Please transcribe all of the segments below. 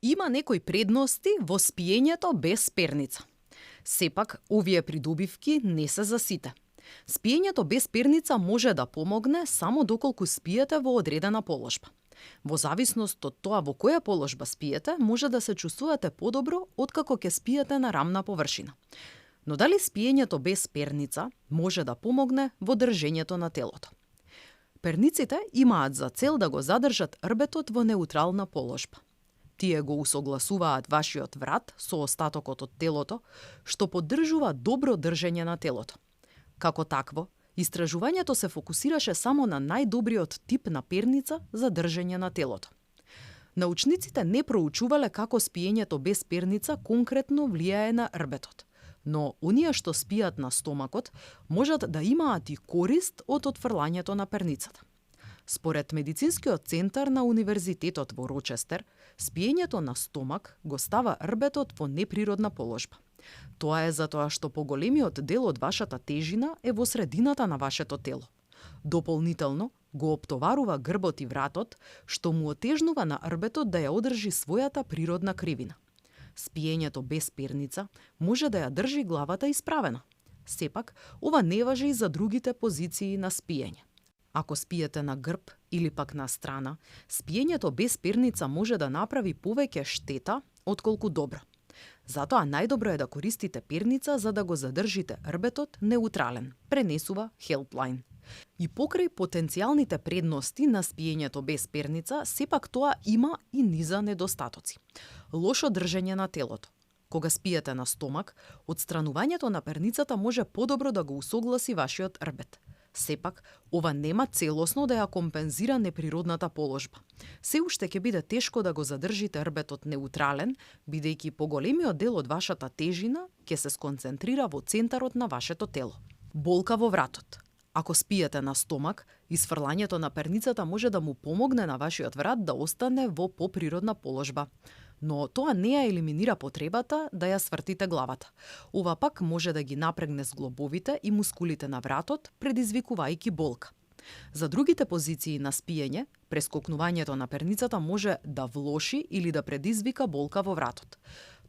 Има некои предности во спиењето без перница. Сепак, овие придобивки не се за сите. Спиењето без перница може да помогне само доколку спиете во одредена положба. Во зависност од тоа во која положба спиете, може да се чувствувате подобро откако ќе спиете на рамна површина. Но дали спиењето без перница може да помогне во држењето на телото? Перниците имаат за цел да го задржат рбетот во неутрална положба. Тие го усогласуваат вашиот врат со остатокот од телото, што поддржува добро држење на телото. Како такво, истражувањето се фокусираше само на најдобриот тип на перница за држење на телото. Научниците не проучувале како спиењето без перница конкретно влијае на рбетот, но оние што спијат на стомакот можат да имаат и корист од отфрлањето на перницата. Според Медицинскиот центар на Универзитетот во Рочестер, спиењето на стомак го става рбетот во неприродна положба. Тоа е затоа што поголемиот дел од вашата тежина е во средината на вашето тело. Дополнително, го оптоварува грбот и вратот, што му отежнува на рбетот да ја одржи својата природна кривина. Спиењето без перница може да ја држи главата исправена. Сепак, ова не важи и за другите позиции на спиење. Ако спиете на грб или пак на страна, спиењето без перница може да направи повеќе штета отколку добро. Затоа најдобро е да користите перница за да го задржите рбетот неутрален, пренесува Helpline. И покрај потенцијалните предности на спиењето без перница, сепак тоа има и низа недостатоци. Лошо држење на телото. Кога спиете на стомак, отстранувањето на перницата може подобро да го усогласи вашиот рбет. Сепак, ова нема целосно да ја компензира неприродната положба. Се уште ќе биде тешко да го задржите рбетот неутрален, бидејќи поголемиот дел од вашата тежина ќе се сконцентрира во центарот на вашето тело. Болка во вратот. Ако спиете на стомак, исфрлањето на перницата може да му помогне на вашиот врат да остане во поприродна положба. Но тоа не ја елиминира потребата да ја свртите главата. Ова пак може да ги напрегне зглобовите и мускулите на вратот, предизвикувајќи болка. За другите позиции на спиење, прескокнувањето на перницата може да влоши или да предизвика болка во вратот.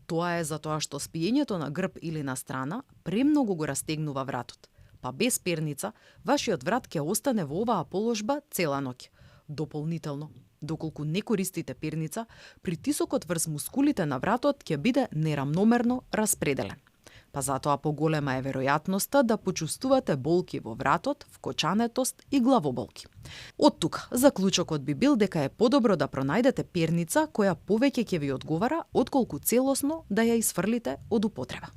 Тоа е затоа што спиењето на грб или на страна премногу го растегнува вратот. Па без перница, вашиот врат ќе остане во оваа положба цела ноќ. Дополнително, доколку не користите перница, притисокот врз мускулите на вратот ќе биде нерамномерно распределен. Па затоа поголема е веројатноста да почувствувате болки во вратот, вкочанетост и главоболки. Од тука, заклучокот би бил дека е подобро да пронајдете перница која повеќе ќе ви одговара отколку целосно да ја исфрлите од употреба.